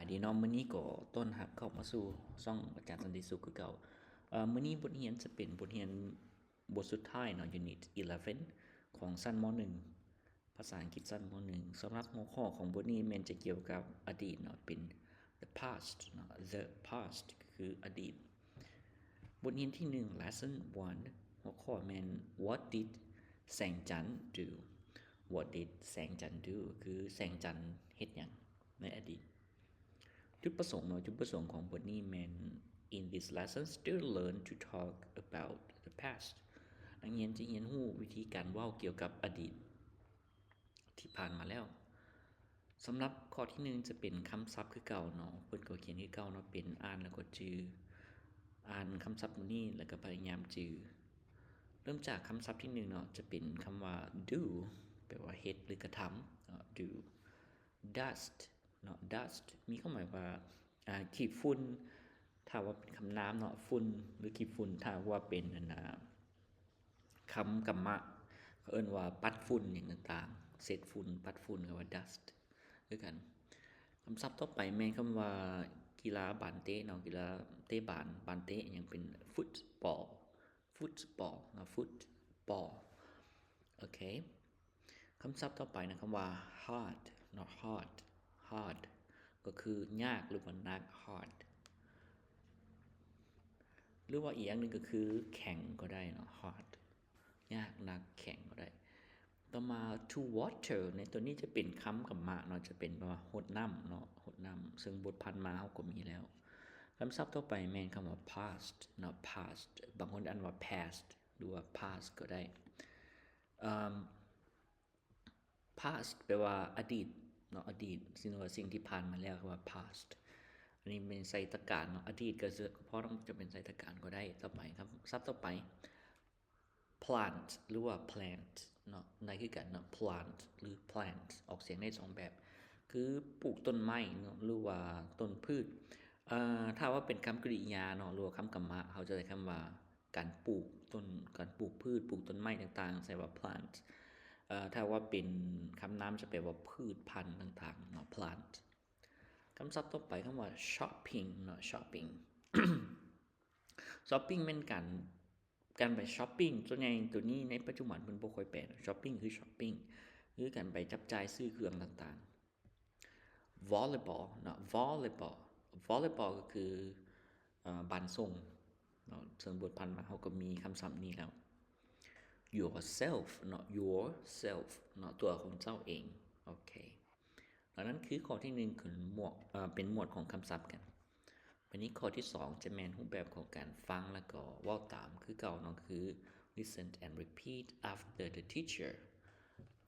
ດີເນາະ ມື້ນີ້ກໍຕ້ອນຮັບເຂົ້າມາສູ່ຊ່ອງອາຈານສັນຕິສຸກຄືເກົ່າ. ເອີ ມື້ນີ້ບົດຮຽນຈະເປັນບົດຮຽນບົດສຸດທ້າຍເນາະ Unit eleven ຂອງຊັ້ນ ມ.ໜຶ່ງ ພາສາອັງກິດຊັ້ນ ມ.ໜຶ່ງ. ສຳລັບຫົວຂໍ້ຂອງບົດນີ້ແມ່ນຈະກ່ຽວກັບອະດີດເນາະ ເປັນ the past ເນາະ the past ກໍຄືອະດີດ. ບົດຮຽນທີໜຶ່ງ Lesson one ຫົວຂໍ້ແມ່ນ What did ແສງຈັນ do? What did ແສງຈັນ do? ຄືແສງຈັນເຮັດຫຍັງໃນອະດີດ? ຈຸດປະສົງເນາະ ຈຸດປະສົງຂອງບົດນີ້ແມ່ນ In this lesson, students learn to talk about the past. ນັກຮຽນຈະຮຽນຮູ້ວິທີການເວົ້າກ່ຽວກັບອະດີດທີ່ຜ່ານມາແລ້ວ. ສຳລັບຂໍ້ທີໜຶ່ງຈະເປັນຄຳສັບຄືເກົ່າເນາະ ເພິ່ນກໍຂຽນຄືເກົ່າເນາະ ເປັນອ່ານແລ້ວກໍຈື່ ອ່ານຄຳສັບໝູ່ນີ້ແລ້ວກໍພະຍາຍາມຈື່. ເລີ່ມຈາກຄຳສັບທີໜຶ່ງເນາະ ຈະເປັນຄຳວ່າ do ແປວ່າເຮັດ ຫຼື ກະທຳເນາະ do. dust ເນາະ dust ມີຄວາມໝາຍວ່າ ອ່າ ຂີ້ຝຸ່ນ ຖ້າວ່າເປັນຄຳນາມເນາະ ຝຸ່ນ ຫຼື ຂີ້ຝຸ່ນ. ຖ້າວ່າເປັນ ອັນນ່າ ຄຳກຳມະ ເຂົາເອີ້ນວ່າປັດຝຸ່ນຫຍັງຕ່າງໆ ເຊັດຝຸ່ນ ປັດຝຸ່ນ ກໍວ່າ dust ຄືກັນ. ຄຳສັບຕໍ່ໄປແມ່ນຄຳວ່າ ກິລາບານເຕະເນາະ ກິລາເຕະບານ ບານເຕະຫຍັງ ເປັນ football football ເນາະ football. ໂອເຄ ຄຳສັບຕໍ່ໄປນະ ຄຳວ່າ hard ເນາະ hard hard ກໍຄືຍາກ ຫຼືວ່າໜັກ hard ຫຼືວ່າອີກຢ່າງໜຶ່ງກໍຄືແຂງກໍໄດ້ເນາະ hard ຍາກ ໜັກ ແຂງກໍໄດ້. ຕໍ່ມາ to water ໃນຕົວນີ້ຈະເປັນຄຳກຳມະເນາະ ຈະເປັນແປວ່າຫົດນ້ຳເນາະ ຫົດນ້ຳ ເຊິ່ງບົດຜ່ານມາເຮົາກໍມີແລ້ວ. ຄຳສັບຕໍ່ໄປແມ່ນຄຳວ່າ past ເນາະ past ບາງຄົນອ່ານວ່າ past ຫຼືວ່າ past ກໍໄດ້. ເອີ່ມ past ແປວ່າອະດີດເນາະ ອະດີດ ສິ່ງ ຫຼືວ່າສິ່ງທີ່ຜ່ານມາແລ້ວ ຄືວ່າ past. ອັນນີ້ແມ່ນໃສ່ຕະການເນາະ ອະດີດກໍ ກໍພໍຕ້ອງຈະເປັນໃສ່ຕະການກໍໄດ້. ຕໍ່ໄປ ຄຳສັບຕໍ່ໄປ plant ຫຼືວ່າ plant ເນາະ ໄດ້ຄືກັນເນາະ plant ຫຼື plant ອອກສຽງໄດ້ສອງແບບ ຄືປູກຕົ້ນໄມ້ເນາະ ຫຼືວ່າຕົ້ນພືດ. ເອີ່ ຖ້າວ່າເປັນຄຳກະລິຍາເນາະ ຫຼືວ່າຄຳກຳມະ ເຮົາຈະໃຊ້ຄຳວ່າ ການປູກຕົ້ນ ການປູກພືດ ປູກຕົ້ນໄມ້ຕ່າງໆ ໃຊ້ວ່າ plant. ເອີ່ ຖ້າວ່າເປັນຄຳນາມຈະແປວ່າພືດພັນຕ່າງໆເນາະ plant. ຄຳສັບຕໍ່ໄປ ຄຳວ່າ shopping ເນາະ shopping shopping ແມ່ນການ ການໄປ shopping. ສ່ວນໃຫຍ່ໂຕນີ້ໃນປັດຈຸບັນເພິ່ນບໍ່ຄ່ອຍແປ shopping ຄື shopping ຄືການໄປຈັບຈ່າຍຊື້ເຄື່ອງຕ່າງໆ. volleyball ເນາະ volleyball volleyball ກໍຄື ເອີ່ ບານສົ່ງເນາະ ເຊິ່ງບົດຜ່ານມາເຮົາກໍມີຄຳສັບນີ້ແລ້ວ. yourself ເນາະ yourself ເນາະ ຕົວຂອງເຈົ້າເອງ. ໂອເຄ ແລ້ວນັ້ນຄືຂໍ້ທີໜຶ່ງ ຄືໝວດ ເອີ່ ເປັນໝວດຂອງຄຳສັບກັນ. ບາດນີ້ຂໍ້ທີສອງຈະແມ່ນຮູບແບບຂອງການຟັງ ແລ້ວກໍເວົ້າຕາມຄືເກົ່າເນາະ ຄື listen and repeat after the teacher.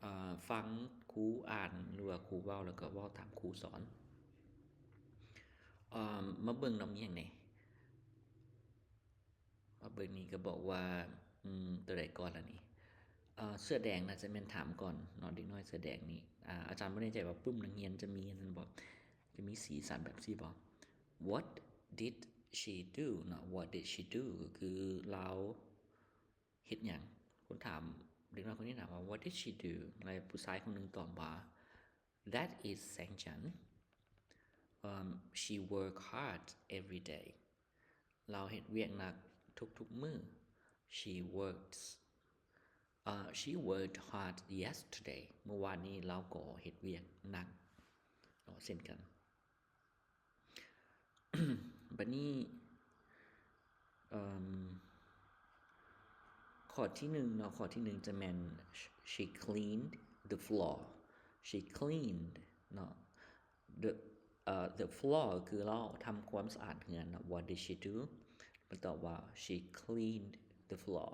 ເອີ່ ຟັງຄູອ່ານ ຫຼືວ່າຄູເວົ້າ ແລ້ວກໍເວົ້າຕາມຄູສອນ. ເອີ່ມ ມາເບິ່ງເນາະ ມີຫຍັງແດ່? ມາເບິ່ງນີ້ກໍບອກວ່າ ອືມ ຕົວໃດກ່ອນລະນີ້? ເອີ່ ເສື້ອແດງໜ້າຈະແມ່ນຖາມກ່ອນເນາະ ເດັກນ້ອຍເສື້ອແດງນີ້. ອາ ອາຈານບໍ່ແນ່ໃຈວ່າປຶ້ມນັກຮຽນຈະມີອັນນັ້ນບໍ່ ຈະມີສີສັນແບບຊີ້ບໍ່? What did she do ເນາະ What did she do ກໍຄືລາວ ເຮັດຫຍັງ? ຄົນຖາມ ເດັກນ້ອຍຄົນນີ້ຖາມວ່າ What did she do? ແລະ ຜູ້ຊາຍຄົນໜຶ່ງຕອບວ່າ That is ແສງຈັນ ເອີ່ມ She work hard every day. ລາວເຮັດວຽກໜັກທຸກໆມື້. She works ເອີ່ She worked hard yesterday. ມື້ວານນີ້ລາວກໍເຮັດວຽກໜັກເນາະ ເຊັ່ນກັນ. ບັດນີ້ ເອີ່ມ ຂໍ້ທີໜຶ່ງເນາະ ຂໍ້ທີໜຶ່ງຈະແມ່ນ She cleaned the floor. She cleaned ເນາະ the ເອີ່ the floor ຄືລາວທຳຄວາມສະອາດເຮືອນເນາະ. What did she do? ມັນຕອບວ່າ She cleaned the floor.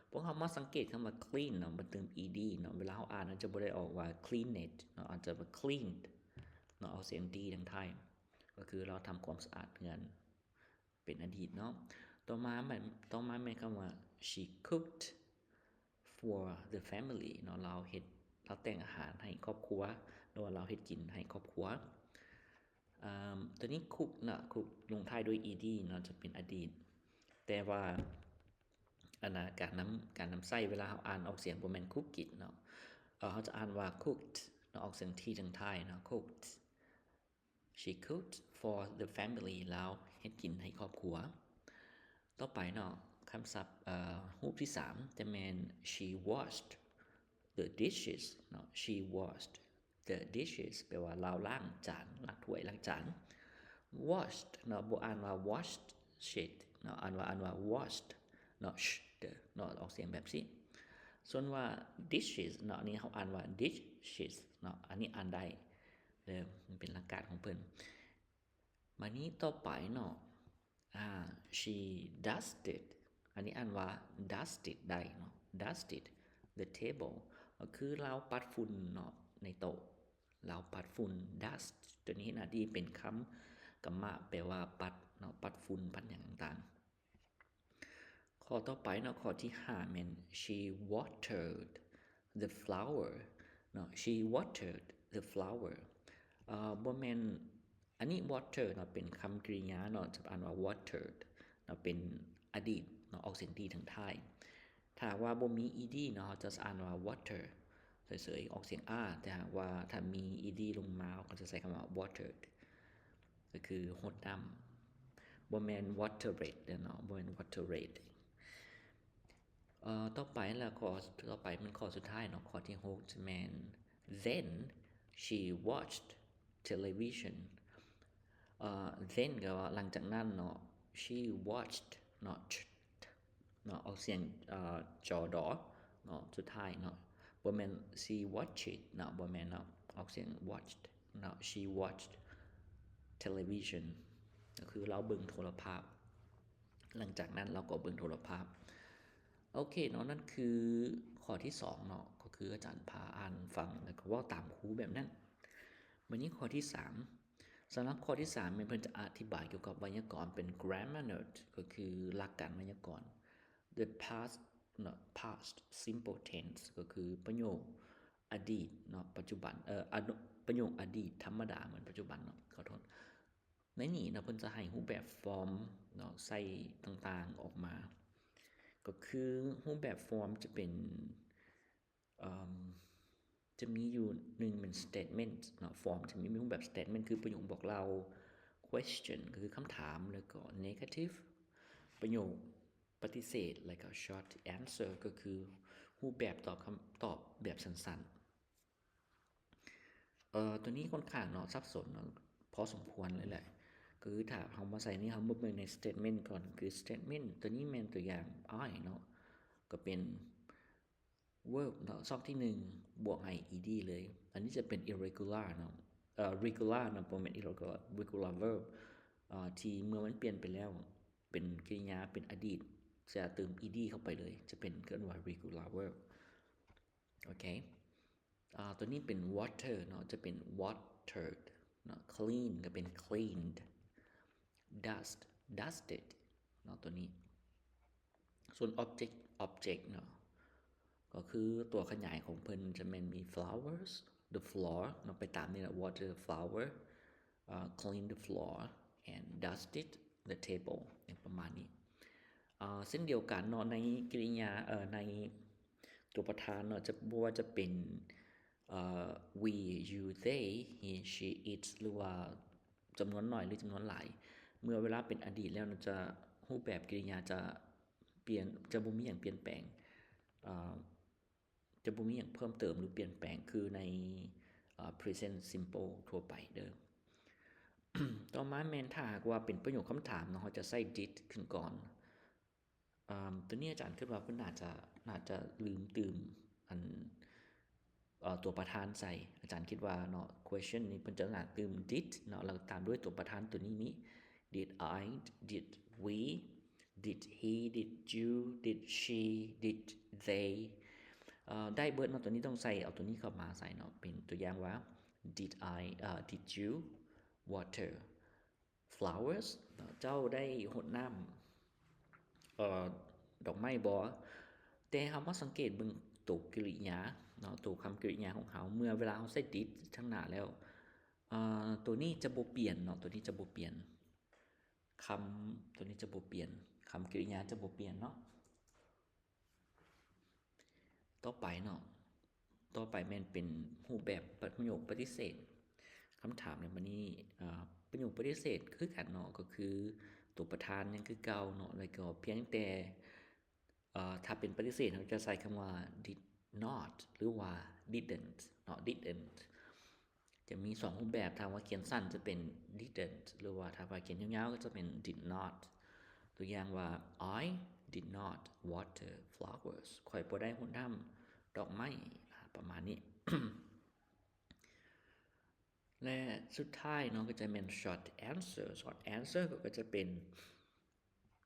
ພວກເຮົາມາສັງເກດຄຳວ່າ clean ເນາະ ມັນເຕີມ ed ເນາະ ເວລາເຮົາອ່ານ ເຮົາຈະບໍ່ໄດ້ອອກວ່າ cleaned ເນາະ ອາດຈະວ່າ cleaned ເນາະ ອອກສຽງ d ທາງທ້າຍ ກໍຄືລາວທຳຄວາມສະອາດເຮືອນ ເປັນອະດີດເນາະ. ຕໍ່ມາແມ່ນ ຕໍ່ມາແມ່ນຄຳວ່າ She cooked for the family ເນາະ ລາວເຮັດ ລາວແຕ່ງອາຫານໃຫ້ຄອບຄົວ ຫຼືວ່າລາວເຮັດກິນໃຫ້ຄອບຄົວ. ເອີ່ມ ຕົວນີ້ cook ເນາະ cook ລົງທ້າຍດ້ວຍ ed ເນາະ ຈະເປັນອະດີດ ແຕ່ວ່າ ອັນນ່າ ການນຳ ການນຳໃຊ້ເວລາເຮົາອ່ານອອກສຽງບໍ່ແມ່ນ cooked ເນາະ ເອີ່ ເຮົາຈະອ່ານວ່າ cooked ເນາະ ອອກສຽງ t ທາງທ້າຍເນາະ cooked. She cooked for the family. ລາວເຮັດກິນໃຫ້ຄອບຄົວ. ຕໍ່ໄປເນາະ, ຄຳສັບ, ເອີ, ຮູບທີສາມຈະແມ່ນ She washed the dishes ເນາະ. She washed the dishes ແປວ່າລາວລ້າງຈານ, ລ້າງຖ້ວຍ, ລ້າງຈານ. Washed ເນາະ, ບໍ່ອ່ານວ່າ washed it ເນາະ, ອ່ານວ່າ, ອ່ານວ່າ washed ເນາະ, sh ເດີເນາະ, ອອກສຽງແບບນີ້. ສ່ວນວ່າ dishes ເນາະ, ອັນນີ້ເຮົາອ່ານວ່າ dishes ເນາະ, ອັນນີ້ອ່ານໄດ້ເດີ, ມັນເປັນຫຼັກການຂອງເພິ່ນ. ມານີ້ຕໍ່ໄປເນາະ, ອາ, she dusted ອັນນີ້ອ່ານວ່າ dusted ໄດ້ເນາະ, dusted the table ກໍຄືລາວປັດຝຸ່ນເນາະໃນໂຕະ, ລາວປັດຝຸ່ນ. Dust ຕົວນີ້ໜ້າທີ່ເປັນຄຳກຳມະ ແປວ່າປັດເນາະ, ປັດຝຸ່ນ ປັດຫຍັງຕ່າງໆ. ຂໍ້ຕໍ່ໄປເນາະ, ຂໍ້ທີຫ້າແມ່ນ she watered the flower ເນາະ, she watered the flower. ເອີ, ບໍ່ແມ່ນ, ອັນນີ້ water ເນາະ, ເປັນຄຳກິລິຍາເນາະ, ຈະອ່ານວ່າ watered ເນາະ, ເປັນອະດີດເນາະ, ອອກສຽງ D ທາງທ້າຍ. ຖ້າຫາກວ່າບໍ່ມີ ed ເນາະ, ເຮົາຈະອ່ານວ່າ water ເສີຍໆ, ອອກສຽງ r. ແຕ່ຫາກວ່າຖ້າມີ ed ລົງມາ, ເຮົາກໍຈະໃຊ້ຄຳວ່າ watered ກໍຄືຫົດນ້ຳ. ບໍ່ແມ່ນ watered ເນາະ, ບໍ່ແມ່ນ watered. ເອີ, ຕໍ່ໄປລະ, ຂໍ້ຕໍ່ໄປແມ່ນຂໍ້ສຸດທ້າຍເນາະ, ຂໍ້ທີຫົກຈະແມ່ນ then she watched television. ເອີ, then ກໍວ່າຫຼັງຈາກນັ້ນເນາະ, she watched ເນາະ, ch, ch ເນາະ, ອອກສຽງ, ເອີ, ຈ ດ ເນາະ, ສຸດທ້າຍເນາະ, ບໍ່ແມ່ນ she watched it ເນາະ, ບໍ່ແມ່ນເນາະ, ອອກສຽງ watched ເນາະ, she watched television ກໍຄືລາວເບິ່ງໂທລະພາບ. ຫຼັງຈາກນັ້ນລາວກໍເບິ່ງໂທລະພາບ. ໂອເຄເນາະ, ນັ້ນຄືຂໍ້ທີສອງເນາະ, ກໍຄືອາຈານພາອ່ານຟັງ ແລ້ວກໍເວົ້າຕາມຄູແບບນັ້ນ. ບາດນີ້ຂໍ້ທີສາມ, ສຳລັບຂໍ້ທີສາມແມ່ນເພິ່ນຈະອະທິບາຍກ່ຽວກັບໄວຍາກອນເປັນ grammar note ກໍຄືຫຼັກການໄວຍາກອນ, the past ເນາະ, past simple tense ກໍຄືປະໂຫຍກອະດີດເນາະ, ປັດຈຸບັນ, ເອີ, ອະ, ປະໂຫຍກອະດີດທຳມະດາ ເໝືອນປັດຈຸບັນເນາະ, ຂໍໂທດ. ໃນນີ້ເນາະ, ເພິ່ນຈະໃຫ້ຮູບແບບຟອມເນາະ, ໃສ່ຕ່າງໆອອກມາ, ກໍຄືຮູບແບບຟອມຈະເປັນ, ເອີ, ຈະມີຢູ່ ໜຶ່ງ ແມ່ນ statement ເນາະ, ຟອມຈະມີຮູບແບບ statement ຄືປະໂຫຍກບອກເລົ່າ, question ກໍຄືຄຳຖາມ, ແລ້ວກໍ negative ປະໂຫຍກປະຕິເສດ, ແລ້ວກໍ short answer ກໍຄືຮູບແບບຕອບຄຳ, ຕອບແບບສັ້ນໆ. ເອີ, ຕົວນີ້ຂ້ອນຂ້າງເນາະ, ສັບສົນເນາະ, ພໍສົມຄວນເລີຍແຫຼະ. ກໍຄືຖ້າເຮົາມາໃສ່ນີ້, ເຮົາມາເບິ່ງໃນ statement ກ່ອນ, ຄື statement ຕົວນີ້ແມ່ນຕົວຢ່າງ I ເນາະ, ກໍເປັນ verb ເນາະ, ຊ່ອງທີໜຶ່ງ ບວກໃຫ້ ed ເລີຍ. ອັນນີ້ຈະເປັນ irregular ເນາະ, ເອີ, regular ເນາະ, ບໍ່ແມ່ນ irregular, regular verb ເອີ, ທີ່ເມື່ອມັນປ່ຽນໄປແລ້ວ ເປັນກິລິຍາ ເປັນອະດີດ, ຈະເຕີມ ed ເຂົ້າໄປເລີຍ, ຈະເປັນ ເອີ້ນວ່າ regular verb. ໂອເຄ. ອາ, ຕົວນີ້ເປັນ water ເນາະ, ຈະເປັນ watered ເນາະ, clean ກໍເປັນ cleaned, dust, dusted ເນາະ, ຕົວນີ້. ສ່ວນ object, object ເນາະ, ກໍຄືຕົວຂະຫຍາຍຂອງເພິ່ນຈະແມ່ນມີ flowers, the floor ເນາະ, ໄປຕາມນີ້ແຫຼະ, water the flower, ອາ, clean the floor and dusted the table ຫຍັງປະມານນີ້. ອາ, ເຊັ່ນດຽວກັນເນາະ, ໃນກິລິຍາ, ເອີ, ໃນຕົວປະທານເນາະ, ຈະ, ບໍ່ວ່າຈະເປັນ, ເອີ, we, you, they, he, she, it ຫຼືວ່າຈຳນວນໜ້ອຍ ຫຼື ຈຳນວນຫຼາຍ, ເມື່ອເວລາເປັນອະດີດແລ້ວເນາະ, ຈະ, ຮູບແບບກິລິຍາຈະປ່ຽນ, ຈະບໍ່ມີຫຍັງປ່ຽນແປງ, ເອີ, ຈະບໍ່ມີຫຍັງເພີ່ມເຕີມ ຫຼື ປ່ຽນແປງ ຄືໃນ, ເອີ, present simple ທົ່ວໄປເດີ້. ຕໍ່ມາແມ່ນຖ້າຫາກວ່າເປັນປະໂຫຍກຄຳຖາມເນາະ, ເຮົາຈະໃຊ້ did ຂຶ້ນກ່ອນ. ອາ, ຕົວນີ້ອາຈານຄິດວ່າເພິ່ນໜ້າຈະ, ໜ້າຈະລືມຕື່ມອັນ, ເອີ, ຕົວປະທານໃສ່. ອາຈານຄິດວ່າເນາະ, question ນີ້ເພິ່ນຈະໜ້າຕື່ມ did ເນາະ, ແລ້ວຕາມດ້ວຍຕົວປະທານຕົວນີ້ນີ້, did I, did we, did he, did you, did she, did they, ເອີ, ໄດ້ເບິດເນາະ. ຕົວນີ້ຕ້ອງໃສ່, ເອົາຕົວນີ້ເຂົ້າມາໃສ່ເນາະ. ເປັນຕົວຢ່າງວ່າ did I, ເອີ, did you water flowers ເນາະ, ເຈົ້າໄດ້ຫົດນ້ຳ, ເອີ, ດອກໄມ້ບໍ? ແຕ່ເຮົາມາສັງເກດເບິ່ງໂຕກິລິຍາເນາະ, ໂຕຄຳກິລິຍາຂອງເຮົາ, ເມື່ອເວລາເຮົາໃສ່ did ທາງໜ້າແລ້ວ, ເອີ, ໂຕນີ້ຈະບໍ່ປ່ຽນເນາະ, ໂຕນີ້ຈະບໍ່ປ່ຽນ. ຄຳຕົວນີ້ຈະບໍ່ປ່ຽນ, ຄຳກິລິຍາຈະບໍ່ປ່ຽນເນາະ. ຕໍ່ໄປເນາະ, ຕໍ່ໄປແມ່ນເປັນຮູບແບບປະໂຫຍກປະຕິເສດ. ຄ ຳຖາມໃນບັດນີ້ ເອີ ປະໂຫຍກປະຕິເສດຄືກັນເນາະ ກໍຄືຕົວປະທານຍັງຄືເກົ່າເນາະ ແລ້ວກໍພຽງແຕ່ ເອີ ຖ້າເປັນປະຕິເສດ ເຮົາຈະໃຊ້ຄຳວ່າ did not ຫຼືວ່າ didn't ເນາະ didn't ຈະມີສອງຮູບແບບ ຖ້າວ່າຂຽນສັ້ນຈະເປັນ didn't ຫຼືວ່າຖ້າວ່າຂຽນຍາວໆ ກໍຈະເປັນ did not ຕົວຢ່າງວ່າ I did not water flowers ຂ້ອຍບໍ່ໄດ້ຮົດນ້ຳດອກໄມ້ ອາ ປະມານນີ້ ແລະ ສຸດທ້າຍເນາະ ກໍຈະແມ່ນ short answer short answer ກໍຈະເປັນ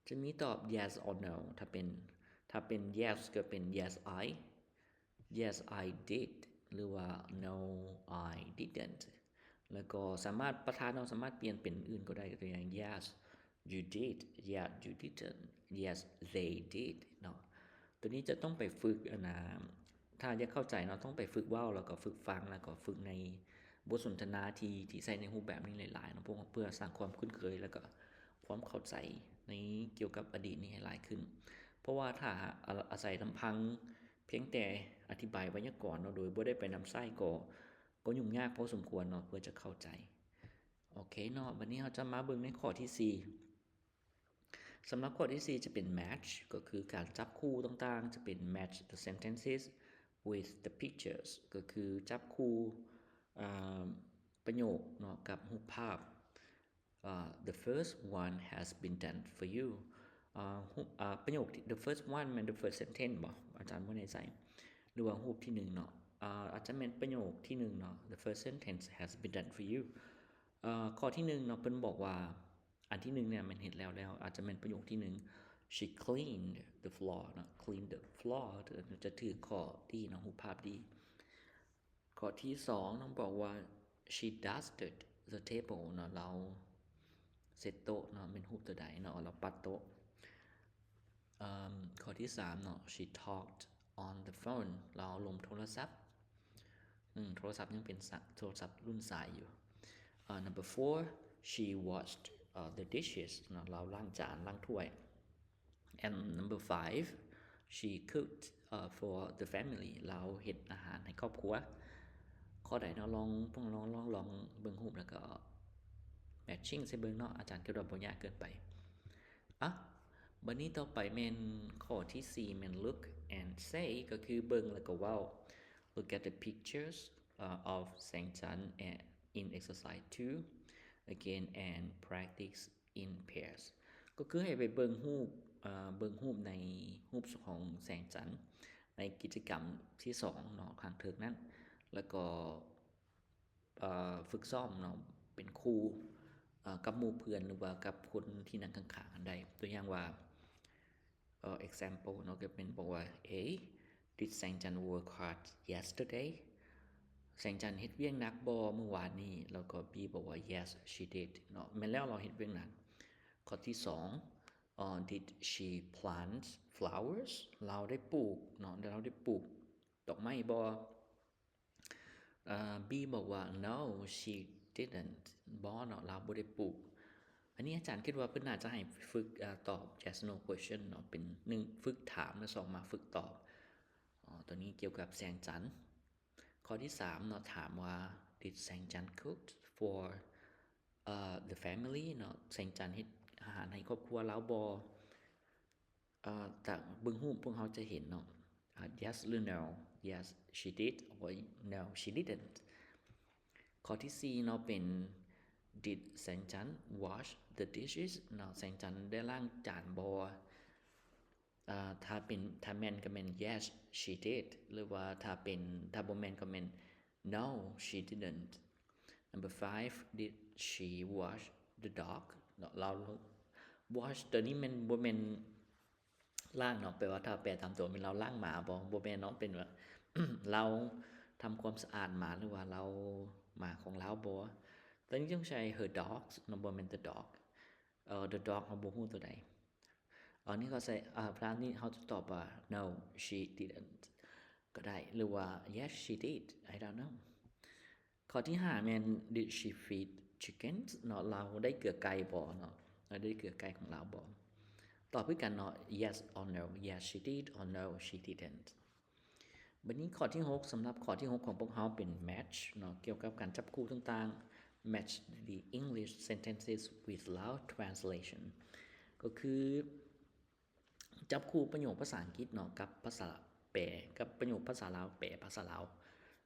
ຈະມີຕອບ yes or no ຖ້າເປັນ ຖ້າເປັນ yes ກໍເປັນ yes I yes I did ຫຼືວ່າ no I didn't ແລ້ວກໍສາມາດ ປະທານເຮົາສາມາດປ່ຽນເປັນອື່ນກໍໄດ້ ຕົວຢ່າງ yes you did yes you didn't yes they did ເນາະ ຕົວນີ້ຈະຕ້ອງໄປຝຶກ ອັນນ່າ ຖ້າຢາກເຂົ້າໃຈເນາະ ຕ້ອງໄປຝຶກເວົ້າ ແລ້ວກໍຝຶກຟັງ ແລ້ວກໍຝຶກໃນບົດສົນທະນາທີ່ ທີ່ໃຊ້ໃນຮູບແບບນີ້ຫຼາຍໆເນາະ ເພື່ອ ເພື່ອສ້າງຄວາມຄຸ້ນເຄີຍ ແລ້ວກໍຄວາມເຂົ້າໃຈໃນ ກ່ຽວກັບອະດີດນີ້ໃຫ້ຫຼາຍຂຶ້ນ ເພາະວ່າຖ້າອາ ອາໄສລຳພັງພຽງແຕ່ອະທິບາຍໄວຍາກອນເນາະ ໂດຍບໍ່ໄດ້ໄປນຳໃຊ້ ກໍ ກໍຫຍຸ້ງຍາກພໍສົມຄວນເນາະ ເພື່ອຈະເຂົ້າໃຈ. ໂອເຄເນາະ ບັດນີ້ເຮົາຈະມາເບິ່ງໃນຂໍ້ທີສີ່ ສຳລັບຂໍ້ທີສີ່ຈະເປັນ match ກໍຄືການຈັບຄູ່ຕ່າງໆ ຈະເປັນ match the sentences with the pictures ກໍຄືຈັບຄູ່ ເອີ ປະໂຫຍກເນາະ ກັບຮູບພາບ ເອີ the first one has been done for you ເອີ ຮູບ ເອີ ປະໂຫຍກ the first one ແມ່ນ the first sentence ບໍ່? ອາຈານບໍ່ແນ່ໃຈ ຫຼືວ່າຮູບທີໜຶ່ງເນາະ ເອີ ອາດຈະແມ່ນປະໂຫຍກທີໜຶ່ງເນາະ the first sentence has been done for you ເອີ ຂໍ້ທີໜຶ່ງເນາະ ເພິ່ນບອກວ່າ ອັນທີໜຶ່ງເນຍແມ່ນເຮັດແລ້ວແລ້ວ ອາດຈະແມ່ນປະໂຫຍກທີໜຶ່ງ She cleaned the floor ເນາະ clean the floor ຈະຖືກຂໍ້ D ເນາະ ຮູບພາບ D. ຂໍ້ທີສອງເນາະ ບອກວ່າ She dusted the table ເນາະ ລາວເຊັດໂຕະເນາະ ແມ່ນຮູບຕົວໃດເນາະ ລາວປັດໂຕະ. ເອີ ຂໍ້ທີສາມເນາະ She talked on the phone ລາວລົມໂທລະສັບ ອືມ ໂທລະສັບຍັງເປັນສາ ໂທລະສັບລຸ້ນສາຍຢູ່. ເອີ number four she washed ເອີ the dishes ເນາະ ລາວລ້າງຈານລ້າງຖ້ວຍ. And number five she cooked ເອີ for the family ລາວເຮັດອາຫານໃຫ້ຄອບຄົວ. ຂໍ້ໃດເນາະ ລອງ ພວກເຮົາລອງ ລອງ ລອງເບິ່ງຮູບ ແລ້ວກໍ matching ໃສ່ເບິ່ງເນາະ ອາຈານຄິດວ່າບໍ່ຍາກເກີນໄປ. ອ່ະ ບັດນີ້ຕໍ່ໄປແມ່ນຂໍ້ທີສີ່ ແມ່ນ look and say ກໍຄືເບິ່ງແລ້ວກໍເວົ້າ. Look at the pictures, uh, of ແສງຈັນ in exercise two again and practice in pairs ກໍຄືໃຫ້ໄປເບິ່ງຮູບ ເອີ ເບິ່ງຮູບໃນ ຮູບຂອງແສງຈັນ ໃນກິດຈະກຳທີສອງເນາະ ຂ້າງເທິງນັ້ນ ແລ້ວກໍ ເອີ ຝຶກຊ້ອມເນາະ ເປັນຄູ່ ເອີ ກັບໝູ່ເພື່ອນ ຫຼືວ່າກັບຄົນທີ່ນັ່ງຂ້າງໆກັນໄດ້. ຕົວຢ່າງວ່າ ເອີ example ເນາະ ກໍເປັນບອກວ່າ A did ແສງຈັນ work hard yesterday ແສງຈັນເຮັດວຽກໜັກບໍ່ມື້ວານນີ້? ແລ້ວກໍ B ບອກວ່າ yes she did ເນາະ ແມ່ນແລ້ວ ລາວເຮັດວຽກໜັກ. ຂໍ້ທີສອງ ເອີ did she plant flowers ລາວໄດ້ປູກເນາະ ລາວໄດ້ປູກດອກໄມ້ບໍ່? ເອີ B ບອກວ່າ no she didn't ບໍ່ເນາະ ລາວບໍ່ໄດ້ປູກ. ອັນນີ້ອາຈານຄິດວ່າເພິ່ນໜ້າຈະໃຫ້ຝຶກ ເອີ ຕອບ yes no question ເນາະ ເປັນ ໜຶ່ງ ຝຶກຖາມ ແລະ ສອງ ມາຝຶກຕອບ. ອໍ ຕົວນີ້ກ່ຽວກັບແສງຈັນ. ຂໍ້ທີສາມເນາະ ຖາມວ່າ did ແສງຈັນ cook for, uh, the family ເນາະ ແສງຈັນເຮັດອາຫານໃຫ້ຄອບຄົວລາວບໍ່? ເອີ ຈາກເບິ່ງຮູບພວກເຮົາຈະເຫັນເນາະ ເອີ yes ຫຼື no yes she did or no she didn't. ຂໍ້ທີສີ່ເນາະ ເປັນ did ແສງຈັນ wash the dishes ເນາະ ແສງຈັນໄດ້ລ້າງຈານບໍ່? ເອີ ຖ້າເປັນ ຖ້າແມ່ນກໍແມ່ນ yes she did ຫຼືວ່າຖ້າເປັນ ຖ້າບໍ່ແມ່ນກໍແມ່ນ no she didn't. Number five did she wash the dog ເນາະ ລາວ wash ຕົວນີ້ແມ່ນ ບໍ່ແມ່ນລ້າງເນາະ ແປວ່າຖ້າແປຕາມຕົວແມ່ນລາວລ້າງໝາບໍ່? ບໍ່ແມ່ນເນາະ ເປັນວ່າ ລາວທຳຄວາມສະອາດໝາ ຫຼືວ່າລາວ ໝາຂອງລາວບໍ່? ຕົວນີ້ຕ້ອງໃຊ້ her dogs ເນາະ ບໍ່ແມ່ນ the dog. ເອີ the dog ເຮົາບໍ່ຮູ້ຕົວໃດ. ອັນນີ້ເຂົາໃສ່ ອາ ພາສານີ້ເຮົາຈະຕອບວ່າ no she didn't ກໍໄດ້ ຫຼືວ່າ yes she did I don't know. ຂໍ້ທີຫ້າແມ່ນ did she feed chickens ເນາະ ລາວໄດ້ເກືອໄກ່ບໍ່ເນາະ ລາວໄດ້ເກືອໄກ່ຂອງລາວບໍ່? ຕອບຄືກັນເນາະ yes or no yes she did or no she didn't. ບັດນີ້ຂໍ້ທີຫົກ ສຳລັບຂໍ້ທີຫົກຂອງພວກເຮົາເປັນ match ເນາະ ກ່ຽວກັບການຈັບຄູ່ຕ່າງ match the English sentences with Lao translation ກໍຄື ຈັບຄູ່ປະໂຫຍກພາສາອັງກິດເນາະ ກັບພາສາແປ ກັບປະໂຫຍກພາສາລາວແປພາສາລາວ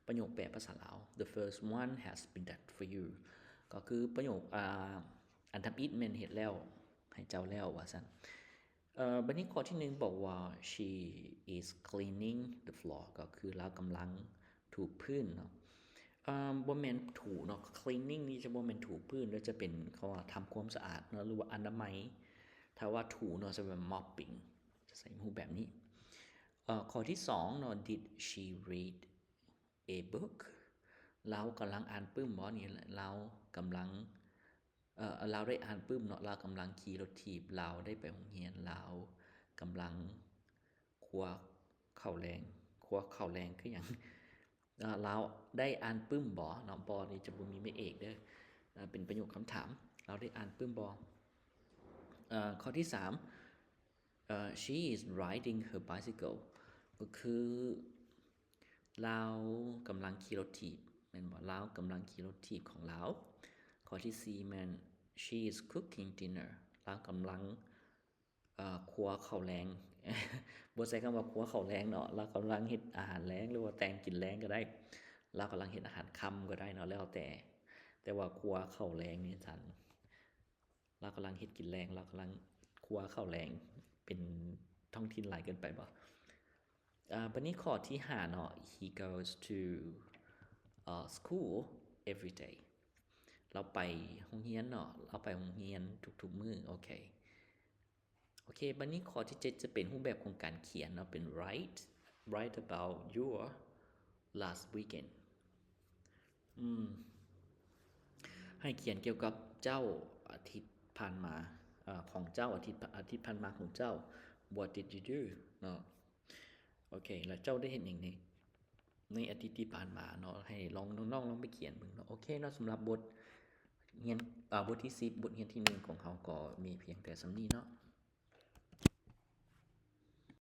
ປະໂຫຍກແປພາສາລາວ The first one has been done for you ກໍຄືປະໂຫຍກ ອ່າ ອັນທຳອິດແມ່ນເຮັດແລ້ວໃຫ້ເຈົ້າແລ້ວວ່າຊັ້ນ. ເອີ ບັດນີ້ຂໍ້ທີໜຶ່ງບອກວ່າ She is cleaning the floor ກໍຄືລາວກຳລັງ ຖູພື້ນເນາະ ເອີ ບໍ່ແມ່ນຖູເນາະ cleaning ນີ້ຈະບໍ່ແມ່ນຖູພື້ນ ແລ້ວຈະເປັນຄຳວ່າທຳຄວາມສະອາດເນາະ ຫຼືວ່າອະນາໄມ. ຖ້າວ່າຖູເນາະ ຈະເປັນ mopping ຈະໃຊ້ຮູບແບບນີ້. ເອີ ຂໍ້ທີສອງເນາະ Did she read a book? ລາວກຳລັງອ່ານປຶ້ມບໍ່? ນີ້ລາວກຳລັງ ເອີ ລາວໄດ້ອ່ານປຶ້ມເນາະ ລາວກຳລັງຂີ່ລົດຖີບ ລາວໄດ້ໄປໂຮງຮຽນ ລາວກຳລັງຄົວເຂົ້າແລງ ຄົວເຂົ້າແລງຄືຫຍັງ? ເອີ ລາວໄດ້ອ່ານປຶ້ມບໍ່ເນາະ ບໍ່ນີ້ຈະບໍ່ມີແມ່ເອກເດີ ເປັນປະໂຫຍກຄຳຖາມ ລາວໄດ້ອ່ານປຶ້ມບໍ່? ເອີ ຂໍ້ທີສາມ ເອີ She is riding her bicycle ກໍຄືລາວກຳລັງຂີ່ລົດຖີບ ແມ່ນບໍ່? ລາວກຳລັງຂີ່ລົດຖີບຂອງລາວ. ຂໍ້ທີສີ່ແມ່ນ She is cooking dinner ລາວກຳລັງ ເອີ ຄົວເຂົ້າແລງ ບໍ່ໃຊ້ຄຳວ່າຄົວເຂົ້າແລງເນາະ ລາວກຳລັງເຮັດອາຫານແລງ ຫຼືວ່າແຕ່ງກິນແລງກໍໄດ້ ລາວກຳລັງເຮັດອາຫານຄ່ຳກໍໄດ້ເນາະ ແລ້ວແຕ່ ແຕ່ວ່າຄົວເຂົ້າແລງນີ້ຊັ້ນ ລາວກຳລັງເຮັດກິນແລງ ລາວກຳລັງຄົວເຂົ້າແລງ ເປັນທ້ອງຖິ່ນຫຼາຍເກີນໄປບໍ່? ອາ ບັດນີ້ຂໍ້ທີຫ້າເນາະ He goes to, uh, school every day ລາວໄປໂຮງຮຽນເນາະ ລາວໄປໂຮງຮຽນທຸກໆມື້. ໂອເຄ ໂອເຄ ບັດນີ້ຂໍ້ທີເຈັດຈະເປັນຮູບແບບຂອງການຂຽນເນາະ ເປັນ write, write about your last weekend. ອືມ ໃຫ້ຂຽນກ່ຽວກັບເຈົ້າອາທິດຜ່ານມາ ເອີ ຂອງເຈົ້າອາທິດ ອາທິດຜ່ານມາຂອງເຈົ້າ What did you do? ເນາະ ໂອເຄ ແລ້ວເຈົ້າໄດ້ເຮັດຫຍັງໃນ ໃນອາທິດທີ່ຜ່ານມາເນາະ ໃຫ້ລອງ ນ້ອງໆລອງໄປຂຽນເບິ່ງເນາະ. ໂອເຄເນາະ ສຳລັບບົດຮຽນ ເອີ ບົດທີສິບ ບົດຮຽນທີໜຶ່ງຂອງເຮົາກໍມີພຽງແຕ່ສ່ຳນີ້ເນາະ.